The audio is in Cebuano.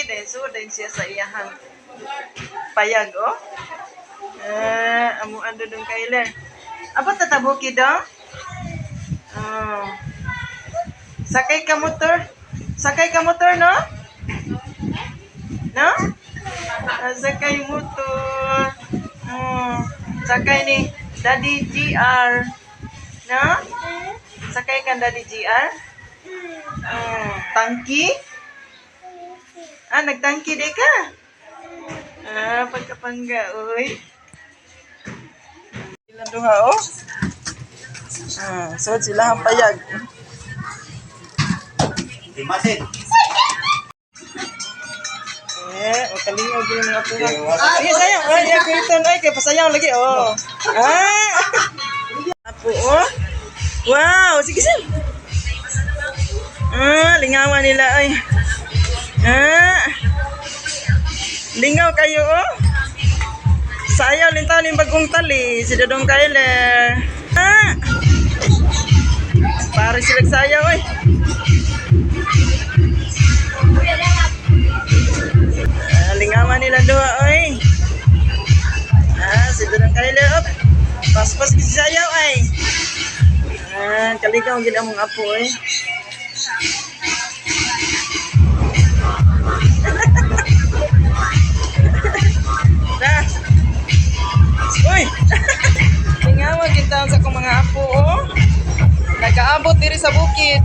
Dahil so, dahil siya sa iyahang payag, oh. Ah, amuan Dudong Kyler. Abot ta bukid, oh? Oh. Sakay ka motor. Sakay ka motor, no? No? Ah, sakay motor. Oh. Sakay ni Daddy GR. No? Sakay ka Daddy GR? Oh. Tangki? Ah, nagtangki di ka? Ah, pagkapangga, uy. Ilang duha, oh? Ah, so sila ang payag. Timasin. Eh, o kalingaw din mga tuwa. Sige, sayaw. Ay, ay, kuitan. Ay, kay pasayaw lagi, oh. Ah! Apo, oh. Wow, sige, sige. Ah, lingawan nila, ay. Ah. Lingaw kayo, oh. Sayaw, lintaw ni bagong tali. Si Dodong Kyler. Ah! Pare sila sayaw, ay. Ah, lingawan nila duha, oy. Ah, si Dodong Kyler, up. Paspas kasi sayaw, ay. Ah, kaligaw gid among apo, oy. Da. Uy. Lingawan gid taon sa akong mga apo, oh. Nagaabot diri sa bukid.